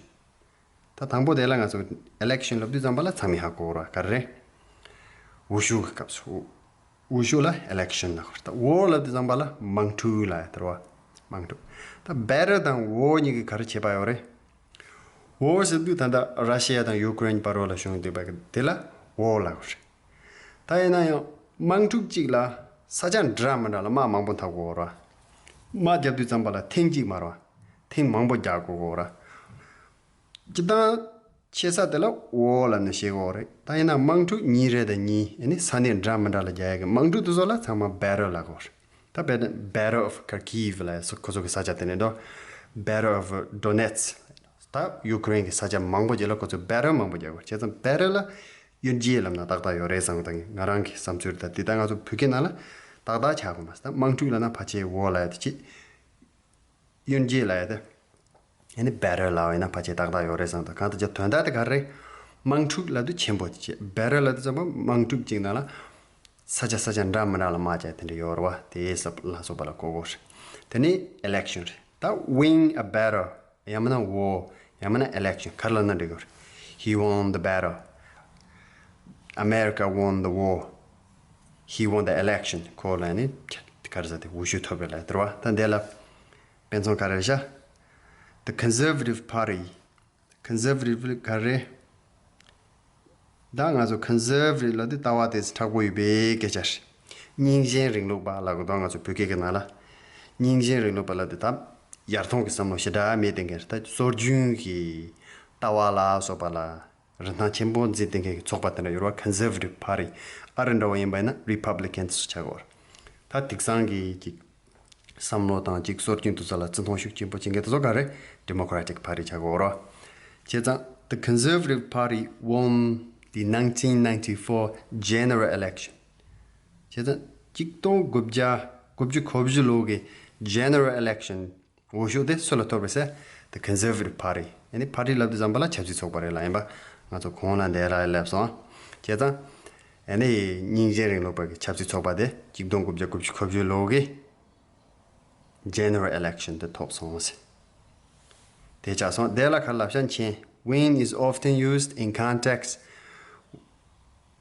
ད་དང་པོ་དེ་ལ་ང་ཚོ་election ལབ་དུས་ཙམ་པ་ལ་ཚང་མས་ཧ་གོ་ར་ག་རེ་རེད། འོས་ཤོག་གི་སྐབས་སུ། འོས་ཤོག་ལ་election ལབ་དགོས་རེད། ད་war ལབ་དུས་ཙམ་པ་ལ་དམག་འཁྲུག་ལབ་ཡ་དེ་རེད་བ། དམག་འཁྲུག་ད་battle དང་war གཉིས་ཀྱི་ག་རེ་ཁྱད་པར་ཡོད་རེད། War ཟེར་དུས་ད་ལྟ་Russia དང་Ukraine བར་ལ་བྱུང་བསྡད་པ་དེ་ལ་war ལབ་དགོས་རེད། ད་ཡིན་ན་ཡང་དམག་འཁྲུག་གཅིག་ལ་ས་ཆ་འདྲ་མི་འདྲ་ལ་དམག་མང་པོ་འཐབ་དགོས་རེད་བ། དམག་རྒྱག་དུས་ཙམ་པ་ལ་ཐེངས་གཅིག་མ་རེད་བ། ཐེངས་མང་པོ་རྒྱག་དགོས་རེད་བ། སྤྱིར་བཏང་ཆེ་ས་དེ་ལ་war ལབ་ནས་ཤེས་དགོས་རེད། ད་ཡིན་ན་དམག་འཁྲུག་གཉིས་རེ་དང་གཉིས་ཨ་ནི་ས་གནས་འདྲ་མི་འདྲ་ལ་རྒྱག་ཡ་གི་དམག་འཁྲུག་དེ་ཚོ་ལ་ཚང་མ་battle ལབ་དགོས་རེད། ད་དཔེར་ན་Battle of Kharkiv ལབ་ཡ་སོགས་ཁོ་ཚོ་གི་ས་ཆ་དེ་ནས་འགྲོ། Battle of Donetsk། ད་Ukraine གི་ས་ཆ་མང་པོ་ཅིག་ལ་ཁོ་ཚོ་battle མང་པོ་རྒྱག་དགོས་རེད། བྱས་ཙང་battle ལ་གཡོ་འགྱེད་ལབ་ན་ཏག་ཏག་ཡོད་རེད་བསམ་གི། ད་ང་རང་གི་བསམ་ཚུལ་ད་འདི་ད་ང་ཚོ་བོད་སྐད་ནང་ལ་ཏག་ཏག་ཆགས་དགོས་མ་རེད། ད་དམག་འཁྲུག་ལབ་ན་ཕལ་ཆེར་war ལབ་ཡ་དེ་བྱེད། གཡོ་འགྱེད་ལབ་ཡ་དེ། ཨ་ནི་battle ལབ་ཡིན་ན་ཕལ་ཆེར་ཏག་ཏག་ཡོད་རེད་བསམ། ད་གང་ལྟར་ཀྱང་དོན་དག་དེ་ག་རེ་རེད། དམག་འཁྲུག་ལབ་དུས་ཆེན་པོ་དེ་བྱེད། Battle ལབ་དུས་ཙམ་པ་དམག་འཁྲུག་ཅིག་ནང་ལ་ས་ཆ་ས་ཆ་འདྲ་མི་འདྲ་ལ་དམག་རྒྱག་དེ་འདྲ་ཡོད་རེད་བ། དེ་ལ་སོགས་པ་ལ་གོ་དགོས་རེད། དེ་ནས་election རེད། ད་win a battle ཡང་མིན་ན་war ཡང་མིན་ན་election ག་རེ་ལབ་ན་འགྲིག་གི་རེད། He won the battle. America won the war. He won the election. ཁོ་ལ་ནི་ག་རེ་ཟེར་དེ་འོས་ཤོག་ཐོབ་རེད་ལབ་དེ་རེད་བ། ད་འདི་ལ་དཔེ་མཚོན་ག་རེ་རེད་ཤག The Conservative Party. Conservative ག་རེ། ད་ང་ཚོ་conservative ལབ་དུས་ལྟ་བ་དེ་ཚོ་མཁྲེགས་པོ་ཡོད་པའི་སྐད་ཆ་རེད། རྙིང་ཞེན་རིང་ལུགས་པ་ལབ་དགོས་དོན་ང་ཚོ་བོད་སྐད་ཀྱི་ནང་ལ། རྙིང་ཞེན་རིང་ལུགས་པ་ལབ་དུས་ད་ཡར་ཐོན་གྱི་བསམ་བློ་ཞེ་དྲག་མེད་དེ་འགན་ད་སྲོལ་རྒྱུན་གྱི་ལྟ་བ་ལ་སོགས་པ་ལ་རིན་ཐང་ཆེན་པོ་འཛིན་བསྡད་མཁན་གྱི་ཚོགས་པ་དེ་འདྲ་ཡོད་རེད་བ། Conservative Party ཨ་རི་འདྲ་བོ་ཡིན་པ་ཡིན་ན་Republican དེ་ཚོ་ཆགས་ཀྱི་ཡོད་རེད། ད་དེང་སང་གི་ཅིག་བསམ་བློ་དང་ཅིག་སྲོལ་རྒྱུན་དེ་ཚོ་ལ་བརྩི་མཐོང་ཤུགས་ཆེན་པོ་བྱེད་མཁན་དེ་ཚོ་ག་རེ། Democratic Party ཆགས་ཀྱི་ཡོད་རེད་བ། བྱས་ཙང་the Conservative Party won the nineteen ninety-four general election. བྱས་ཙང་གཅིག་སྟོང་དགུ་བརྒྱ་དགུ་བཅུ་གོ་བཞི་ལོ་གི་general election འོས་ཤོག་དེ་སུ་ལ་ཐོབ་རེད་ཟེར། The Conservative Party ཡང་ནི་party ལབ་དུས་ཙམ་པ་ལ་ཆབ་སྲིད་ཚོགས་པ་རེད་ལབ་ཡིན་པ་ང་ཚོ་གོང་ལ་འདས་ལ་སླེབས་སོང་། བྱས་ཙང་ཡང་ནི་རྙིང་ཞེན་རིང་ལུགས་པ་གི་ཆབ་སྲིད་ཚོགས་པ་དེ་གཅིག་སྟོང་དགུ་བརྒྱ་དགུ་བཅུ་གོ་བཞི་ལོ་གི་general election དེ་ཐོབ་སོང་ཟེར། དེ་ཆགས་སོང་། དེ་ལ་ག་རེ་ལབ་ཤག་མཁྱེན། Win is often used in context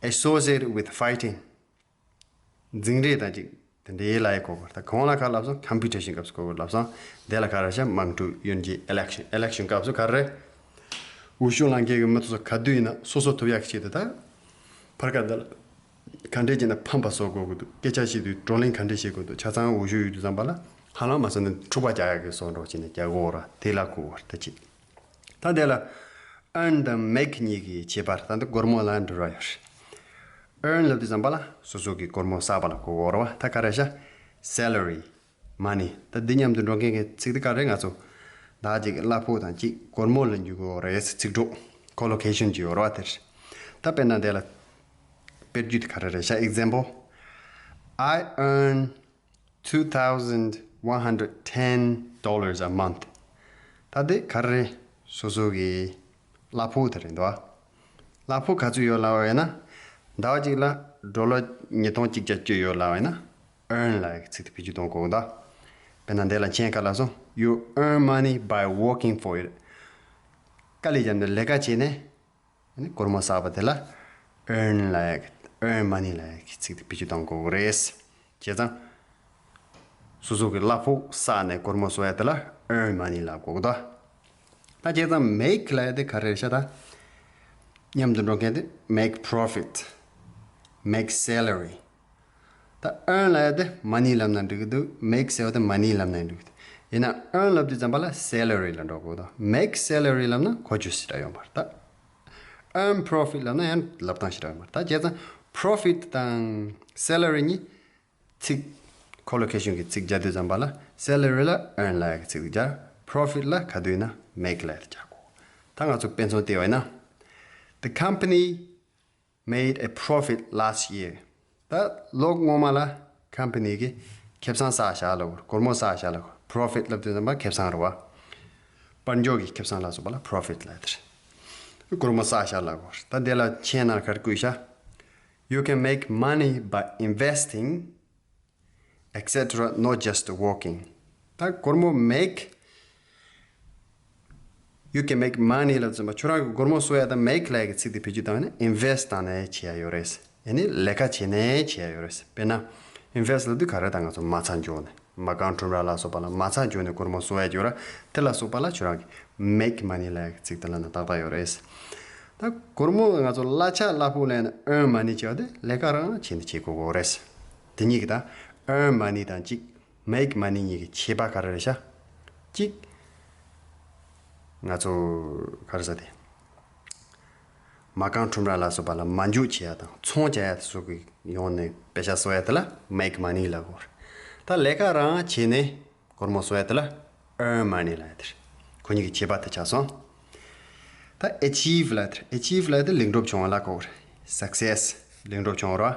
associated with fighting. འཛིང་རེས་དང་ཅིག་དེ་འདྲའི་ལ་ཡི་གོ་དགོས། ད་གོང་ལ་ག་ལབ་སོང་། Competition སྐབས་སུ་གོ་དགོས་ལབ་སོང་། དེ་ལ་ག་རེ་ཤ་དམག་འཁྲུག་གཡོ་འགྱེད་election election སྐབས་སུ་ག་རེ། འོས་ཤོག་ལེན་མཁན་གྱི་མི་ཚོ་ག་དུས་ཡིན་ན་སོ་སོ་ཐོབ་ཡག་གི་ཆེད་དུ་ད་ཕར་ཁ་འདི་ལ་ག་འདྲས་བྱས་ན་ཕམ་པ་བཟོ་དགོས་ཀྱི་འདུག་སྐད་ཆ་བཤད་དུས་བགྲོ་གླེང་ག་འདྲས་བྱེད་དགོས་འདུག་ཆ་ཚང་འོས་ཤོག་ཡོད་དུས་ཙམ་པ་ལ་ཧ་ལམ་མ་སོང་ན་འཁྲུག་པ་རྒྱག་ཡག་གི་བཟོ་འདྲ་བྱས་ནས་རྒྱག་དགོས་ར། དེ་ལ་གོ་བར་ད་ཅིག་ད་དེ་ལ་earn དང་make གཉིས་ཀྱི་ཁྱད་པར། ད་འདི་སྒོར་མོ་ལ་འབྲེལ་བ་ཡོད་རེད། earn ལབ་དུས་ཙམ་པ་ལ་སོ་སོ་གི་སྒོར་མོ་བསགས་པ་ལ་གོ་དགོས་རེད་བ། ད་ག་རེ་ཤ་salary money ད་འདི་མཉམ་དུ་འགྲོ་མཁན་གྱི་ཚིག་འདི་ག་རེ། ང་ཚོ་ད་ཅིག་གླ་ཕོགས་དང་ཅིག་སྒོར་མོ་ལ་འཇུག་གི་ཡོད་རེད་ཚིག་གྲོགས་collocation གྱི་ཡོད་རེད་བ། དེར་ད་དཔེར་ན་དེ་ལ་དཔེར་བརྗོད་དེ་ག་རེ་རེད་ཤ། example I earn two thousand one hundred ten dollars a month. ད་དེ་ག་རེ་རེད། སོ་སོ་གི་གླ་ཕོགས་དེ་རེད་འདུག་གླ་ཕོགས་ག་ཚོད་ཡོད་ལབ་པ་ཡིན་ན། ཟླ་བ་གཅིག་ལ་ཌོ་ལར་ཉིས་སྟོང་གཅིག་བརྒྱ་བཅུ་ཡོད་ལབ་པ་ཡིན་ན། earn ལབ་ཡག་གི་ཚིག་དེ་བེད་སྤྱོད་གཏོང་དགོས་འདུག་དཔེར་ན་འདི་ལ་མཁྱེན་ག་ལབ་སོང་། You earn money by working for it. དཀའ་ལས་བརྒྱབ་ནས་ལས་ཀ་བྱས་ནས། ཨ་ནི་སྒོར་མོ་བསགས་པ་དེ་ལ་earn ལབ་ཡག earn money ལབ་ཡག་གི་ཚིག་དེ་བེད་སྤྱོད་གཏོང་དགོས་ཀྱི་རེད། བྱས་ཙང་ སོ་སོ་གི་གླ་ཕོགས་བསགས་ནས་སྒོར་མོ་བཟོ་ཡ་དེ་ལ་earn money་ལབ་གོ་གི་འདུག་ད་བྱས་ཙང་make་ལབ་ཡ་དེ་ག་རེ་རེད་ཤག་ད་མཉམ་དུ་འགྲོ་མཁན་དེ་make profit, make salary. ད་earn་ལབ་ཡ་དེ་money་ལབ་ན་འགྲིག་གི་འདུག make་ཟེར་བ་དེ་money་ལབ་ན་འགྲིག་གི་འདུག་ཡིན་ན་earn་ལབ་དུས་ཙམ་པ་ལ་salary་ལ་འགྲོ་དགོས་འདུག make salary་ལབ་ན་གོ་རྒྱུ་ཞེ་དྲག་ཡོད་མ་རེད། ད་earn profit་ལབ་ན་ཡང་ལབ་སྟངས་ཞེ་དྲག་ཡོད་མ་རེད། ད་བྱས་ཙང་profit་དང་salary་གཉིས་ཚིག་collocation་གི་ཚིག་སྦྱར་དུས་ཙམ་པ་ལ་salary་ལ་earn་ལབ་ཡ་གི་ཚིག་སྦྱར། profit་ལ་ག་དུས་ཡིན་ན་make་ལབ་ཡ་དེ་སྦྱར་དགོས། ད་ང་ཚོ་དཔེ་མཚོན་བལྟས་པ་ཡིན་ན། The company made a profit last year. ད་ལོ་སྔོན་མ་ལ་company་གིས་ཁེ་བཟང་བསགས་བཞག་ལབ་དགོས། སྒོར་མོ་བསགས་བཞག་ལབ་དགོས། profit་ལབ་དུས་ཙམ་པ་ཁེ་བཟང་རེད་བ། དཔལ་འབྱོར་གྱི་ཁེ་བཟང་ལ་སོགས་པ་ལ་profit་ལབ་དེ་རེད། སྒོར་མོ་བསགས་བཞག་ལབ་དགོས། ད་དེ་ལ་མཆན་ནང་ག་རེ་བཀོད་ཤག You can make money by investing, et cetera, not just working. ད་སྒོར་མོ་make, you can make money་ལབ་ཙམ་པ་ཁྱོད་རང་གི་སྒོར་མོ་བཟོ་ཡ་ད་make་ལབ་ཡ་གི་ཚིག་དེ་བེད་སྤྱོད་བཏང་ན་invest་བཏང་ནས་བྱེད་ཡ་ཡོད་རེད། ཡང་ན་ལས་ཀ་བྱས་ནས་བྱེད་ཡ་ཡོད་རེད། དཔེར་ན་invest་ལབ་དུས་ག་རེ་ད་ང་ཚོ་མ་རྩ་འཇོག་ནས་མ་རྐང་ཁྲོམ་ར་ལ་སོགས་པ་ལ་མ་རྩ་འཇོག་ནས་སྒོར་མོ་བཟོ་ཡ་ཡོད་ར། དེ་ལ་སོགས་པ་ལ་ཁྱོད་རང་གི་make money་ལབ་ཡ་གི་ཚིག་དེ་ལ་ན་ཏག་ཏག་ཡོད་རེད། ད་སྒོར་མོ་ང་ཚོ་གླ་ཆ་གླ་ཕོགས་ལེན་ན་earn money་བྱས་པ་དེ་ལས་ཀ་རང་བྱས་ནས་བྱེད་དགོས་ཀྱི་རེད། དེ་གཉིས་ཀྱི་ད་earn money་དང་གཅིག make money་གཉིས་ཀྱི་ཁྱད་པར་ག་རེ་རེད་ཤག་གཅིག་ང་ཚོ་ག་རེ་ཟེར་དེ། མ་རྐང་ཁྲོམ་ར་ལ་སོགས་པ་ལ་མ་འཇོག་བྱེད་ཡ་དང་ཚོང་རྒྱག་ཡ་དེ་སོགས་ཀྱི་ཡོང་ནས་པེ་ཤ་བཟོ་ཡ་དེ་ལ་make money་ལབ་དགོས་རེད། ད་ལས་ཀ་རང་བྱས་ནས་སྒོར་མོ་བཟོ་ཡ་དེ་ལ་earn money་ལབ་ཡ་དེ་རེད། ཁོ་གཉིས་ཀྱི་ཁྱད་པར་དེ་ཆགས་སོང་། ད་achieve་ལབ་ཡ་དེ་རེད། achieve་ལབ་ཡ་དེ་ལེགས་འགྲུབ་བྱུང་བ་ལ་གོ་རེད། success་ལེགས་འགྲུབ་བྱུང་བ་རེད།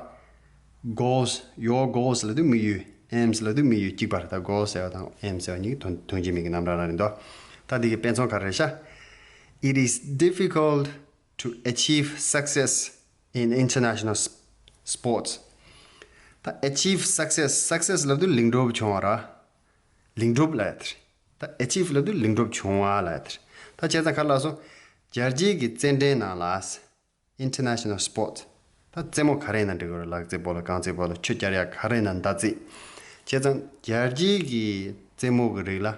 goals, your goals་ལབ་དུས་དམིགས་ཡུལ། aims་ལབ་དུས་དམིགས་ཡུལ་གཅིག་པ་རེད། ད་goal་ཟེར་བ་དང་aim་ཟེར་བ་གཉིས་ཀྱི་དོན་དོན་གཅིག་མིང་གི་རྣམ་གྲངས་རང་རེད་འདུག་ད་འདི་གི་དཔེ་མཚོན་ག་རེ་རེད་ཤག It is difficult to achieve success in international s- sports. ད་achieve success, success་ལབ་དུས་ལེགས་འགྲུབ་བྱུང་བ་ར། ལེགས་འགྲུབ་ལབ་ཡ་དེ་རེད། ད་achieve་ལབ་དུས་ལེགས་འགྲུབ་བྱུང་བ་ལབ་ཡ་དེ་རེད། ད་བྱས་ཙང་ག་རེ་ལབ་སོང་། རྒྱལ་སྤྱིའི་གི་རྩེད་འགྲན་ནང་ལ། international sport། ད་རྩེད་མོ་ག་རེ་ཡིན་ན་འགྲིག་གི་རེད། ལག་རྩེད་སྤོ་ལོ་རྐང་རྩེད་སྤོ་ལོ་ཆུ་རྐྱལ་ཡ་ག་རེ་ཡིན་ན་མདའ་རྩེད། བྱས་ཙང་རྒྱལ་སྤྱིའི་གི་རྩེད་མོ་གི་རིགས་ལ་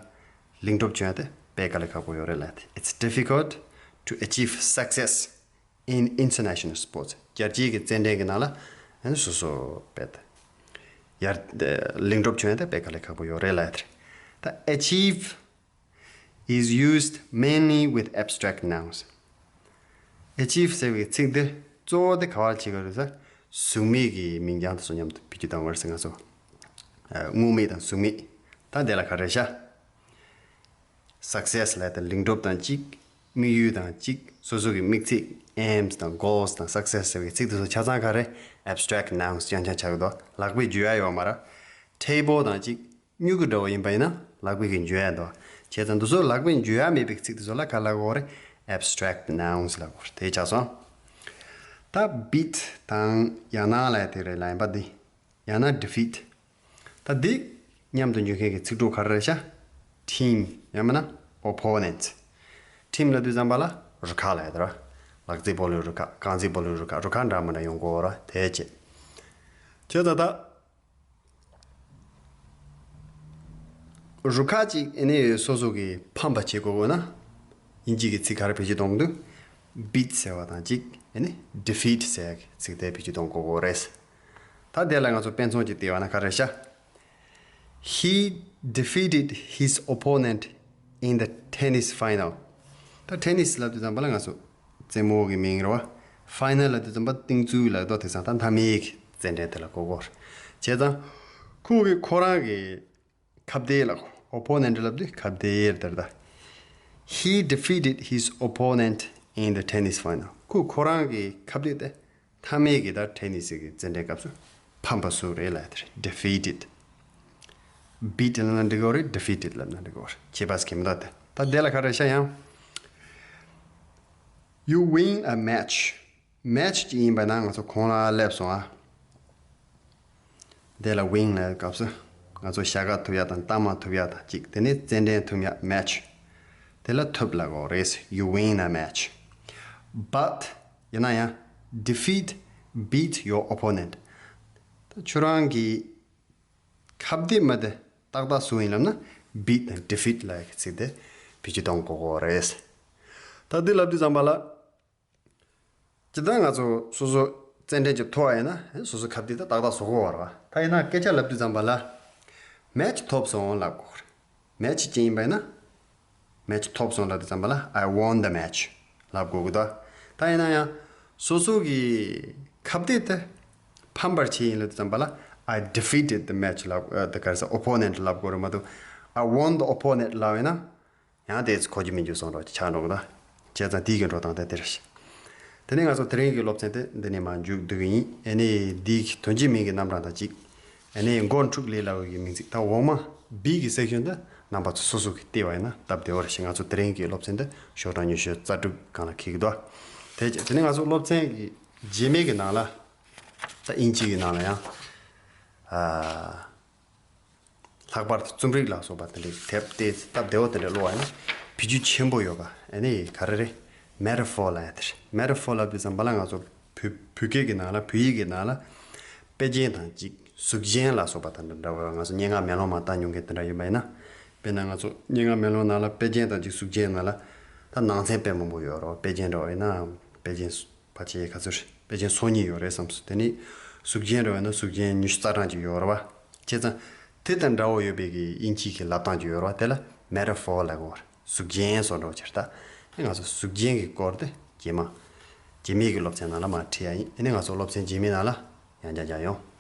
ལེགས་འགྲུབ་བྱུང་ཡ་དེ་དཔེ་དཀའ་ལས་ཁག་པོ་ཡོད་རེད་ལབ་དེ། It's difficult to achieve success in international sports. རྒྱལ་སྤྱིའི་གི་རྩེད་འགྲན་གི་ནང་ལ་ཨ་ནི་སོ་སོ་དཔེ་དེ་ཡར་ལེགས་འགྲུབ་བྱུང་ཡ་དེ་དཔེ་དཀའ་ལས་ཁག་པོ་ཡོད་རེད་ལབ་དེ། ད་achieve is used mainly with abstract nouns. achieve ཟེར་བའི་ཚིག་འདི་གཙོ་བོ་དེ་ག་བར་བྱེད་ཀྱི་རེད་ཟེར། གཟུགས་མེད་ཀྱི་མིང་རྐྱང་དེ་ཚོ་མཉམ་དུ་བེད་སྤྱོད་བཏང་བར་ཟེར་ང་ཚོ། ཨ། དངོས་མེད་དང་གཟུགས་མེད། ད་འདི་ལ་ག་རེ་ཤག success་ལབ་དེ་ལེགས་འགྲུབ་དང་གཅིག་དམིགས་ཡུལ་དང་གཅིག་སོ་སོ་གི་དམིགས་ཚད། aims་དང་goals་དང་success་ཟེར་བའི་ཚིག་དེ་ཚོ་ཆ་ཚང་ག་རེ། abstract nouns་རྐྱང་རྐྱང་ཆགས་ཀྱི་འདུག་ལག་པས་འཇུ་ཡ་ཡོད་མ་རེད། table་དང་གཅིག་སྨྱུ་གུ་འདྲ་བོ་ཡིན་པ་ཡིན་ན་ལག་པས་ཀྱིས་འཇུ་ཡ་འདུག་བྱས་ཙང་འདི་ཚོ་ལག་པས་འཇུ་ཡ་མེད་པའི་ཚིག་དེ་ཚོ་ལ་ག་ལབ་དགོས་རེད། abstract nouns་ལབ་དགོས་རེད། དེ་ཆགས་སོང་། ད་beat་དང་ཡང་ན་ལབ་དེ་རེད་ལ། ཡིན་པ་འདི་ཡང་ན་defeat། ད་འདི་མཉམ་དུ་འཇུ་མཁན་གྱི་ཚིག་གྲོགས་ག་རེ་རེད་ཤག team་ཡང་མིན་ན་opponent། team་ལབ་དུས་ཙམ་པ་ལ་རུ་ཁག་ལབ་ཡ་དེ་རེད། ལག་རྩེད་སྤོ་ལོའི་རུ་ཁག་རྐང་རྩེད་སྤོ་ལོའི་རུ་ཁག་རུ་ཁག་འདྲ་མི་འདྲ་ཡོང་གི་ཡོད་རེད། དེ་བྱས། བྱས་ཙང་ད། རུ་ཁག་ཅིག་ཨེ་ནི་སོ་སོ་གི་ཕམ་པ་བྱེད་དགོས་དགོས་ན། དབྱིན་ཇི་གི་ཚིག་ག་རེ་བེད་སྤྱོད་གཏོང་གི་འདུག beat་ཟེར་བ་དང་གཅིག་ཨེ་ནི་defeat་ཟེར་ཡ་གི་ཚིག་དེ་བེད་སྤྱོད་གཏོང་དགོས་དགོས་རེད། ད་དེ་ལ་ང་ཚོ་དཔེ་མཚོན་ཅིག་བལྟས་པ་ན་ག་རེ་ཤག He defeated his opponent in the tennis final. ད་tennis་ལབ་དུས་ཙམ་པ་ལ་ང་ཚོ་རྩེད་མོ་གི་མིང་རེད་བ། final་ལབ་དུས་ཙམ་པ་རྟིང་རྩོད་ལབ་དུས་དེང་སང་ད་མཐའ་མའི་རྩེད་འགྲན་དེ་ལ་གོ་གོ་རེད། བྱས་ཙང་ཁོ་གི་ཁོ་རང་གི་ཁ་གཏད་ལ། opponent་ལབ་དུས་ཁ་གཏད་དེར་ད། He defeated his opponent in the tennis final. ཁོ་ཁོ་རང་གི་ཁ་གཏད་དེ་མཐའ་མའི་གི་ད་tennis་གི་རྩེད་འགྲན་སྐབས་སུ་ཕམ་པ་བཟོས་རེད་ལབ་དེ་རེད། defeated། beat་ལབ་ན་འགྲིག་གི་རེད། defeated་ལབ་ན་འགྲིག་གི་རེད། ཁྱད་པར་གང་ཡང་མི་འདུག་སྟེ། ད་དེ་ལ་ག་རེ་ཤག་ཡང་། You win a match. match་ཅིག་ཡིན་པ་ན་ང་ཚོ་གོང་ལ་སླེབས་སོང་ཨ། དེ་ལ་win་ལབ་སྐབས་སུ་ང་ཚོ་ཞྭ་སྒག་ཐུབ་ཡ་དང་རྟ་མ་ཐུབ་ཡ་དང་གཅིག་དེ་ནས་རྩེད་འགྲན་ཐུབ་ཡ་match། དེ་ལ་ཐུབ་ལབ་དགོས་རེད། You win a match. But་ཡིན་ན་ཡང་། defeat, beat your opponent. ད་ཁྱོད་རང་གི་ཁ་གཏད་མ་དེ་ ཏག་ཏག་བཟོ་ཡིན་ལབ་ན། beat དང་defeat ལབ་ཡག་གི་ཚིག་དེ་བེད་སྤྱོད་གཏོང་དགོས་ཀྱི་རེད། ད་འདི་ལབ་དུས་ཙམ་པ་ལ། ཇི་ལྟར་ང་ཚོ་སོ་སོ་རྩེད་འགྲན་ཅིག་ཐོབ་པ་ཡིན་ན། སོ་སོ་ཁ་གཏད་དེ་ཏག་ཏག་བཟོ་དགོས་པ་རེད་པ། ད་ཡིན་ན་སྐད་ཆ་ལབ་དུས་ཙམ་པ་ལ། match ཐོབ་སོང་ལབ་དགོས་རེད། match ཅིག་ཡིན་པ་ཡིན་ན། match ཐོབ་སོང་ལབ་དུས་ཙམ་པ་ལ། I won the match ལབ་དགོས་ཀྱི་འདུག་ད་ཡིན་ན་ཡང་སོ་སོ་གི་ཁ་གཏད་དེ་ཕམ་པར་བྱས་ཡིན་ལབ་དུས་ཙམ་པ་ལ། I defeated the match ལབ། ཨ། དེ་ག་རེ་ཟེར། opponent ལབ་དགོས་རེད་མ་གཏོགས། I won the opponent ལབ་ཡིན་ན། ཡང་དེ་ཚོ་གོ་རྒྱུ་མི་འཇུག་སོང་རོགས་ཆགས་འགྲོ་གི་འདུག་བྱས་ཙང་དེའི་གི་འགྲོ་སྟངས་དེ་དེ་རེད། དེ་ནས་ང་ཚོ་དེ་རིང་གི་སློབ་ཚན་དེ་འདི་ནས་མར་མཇུག་བསྡུ་གི་ཡིན། ཨ་ནི་འདིའི་གི་དོན་གཅིག་མིང་གི་རྣམ་གྲངས་དང་གཅིག་ཨ་ནི་མགོ་འཁྲུག་ལེ་ལབ་ཀྱི་མིང་ཚིག་ད་འོག་མ་B གི་section དེ་རྣམ་པ་ཚོ་སོ་སོ་གི་བལྟས་པ་ཡིན་ན་སྟབས་བདེ་བོ་རེད་ཤག་ང་ཚོ་དེ་རིང་གི་སློབ་ཚན་དེ་ཤོག་གྲངས་ཉི་ཤུ་རྩ་དྲུག་སྒང་ལ་འཁེལ་གི་འདུག་དེ་རྗེས་དེ་ནས་ང་ཚོ་སློབ་ཚན་གི་རྗེས་མའི་གི་ནང་ལ། ད་དབྱིན་ཇི་གི་ནང་ལ་ཡང་། ཨ། ལྷག་པར་དུ་རྩོམ་རིག་ལ་སོགས་པ་དེ་འདྲའི་དེབ་དེ་སྟབས་བདེ་བོ་དེ་འདྲ་ཀློག་པ་ཡིན་ན་བེད་སྤྱོད་ཆེན་པོ་ཡོད་པ། ཨ་ནི་ག་རེ་རེད། metaphor ལབ་ཡ་དེ་རེད། metaphor ལབ་དུས་ཙམ་པ་ལ་ང་ཚོ་བོད་བོད་སྐད་ཀྱི་ནང་ལ། བོད་ཡིག་གི་ནང་ལ་དཔེ་རྒྱན་དང་གཅིག་གཟུགས་ཅན་ལ་སོགས་པ་དང་འདྲ་བ། ང་ཚོ་སྙན་ངག་མེ་ལོང་མ་བལྟ་མྱོང་མཁན་དེ་འདྲ་ཡོད་པ་ཡིན་ན། དཔེར་ན་ང་ཚོ་སྙན་ངག་མེ་ལོང་ནང་ལ་དཔེ་རྒྱན་དང་གཅིག་གཟུགས་ཅན་ནང་ལ། ད་ནང་ཚན་དཔེ་མང་པོ་ཡོད་རེད། དཔེ་རྒྱན་འདྲ་བ་ཡིན་ན་དཔེ་རྒྱན། ཕལ་ཆེར་ག་ཚོད་རེད། དཔེ་རྒྱན་སོ་གཉིས་ཡོད་རེད་བསམ་སོང་། དེ་ནི་གཟུགས་ཅན་འདྲ་བ་ཡིན་ན་གཟུགས་ཅན་ཉི་ཤུ་རྩ་གྲངས་ཅིག་ཡོད་རེད་པ། བྱས་ཙང་དེ་དང་འདྲ་བོ་ཡོད་པའི་གི་དབྱིན་ཇི་གི་ལབ་སྟངས་ཅིག་ཡོད་རེད་པ། དེ་ལ་metaphor ལབ་ཀྱི་ཡོད་རེད། གཟུགས་ཅན་བཟོ་འདྲ་བོ་ཅིག་རེད། ད་ཨེ་ང་ཚོ་གཟུགས་ཅན་གྱི་སྐོར་དེ་རྗེས་མ་རྗེས་མའི་གི་སློབ་ཚན་ནང་ལ་མར་ཁྲིད་ཡ་ཡིན། ཨ་ནི་ང་ཚོ་སློབ་ཚན་རྗེས་མའི་ནང་ལ་ཡང་བསྐྱར་མཇལ་ཡོང་།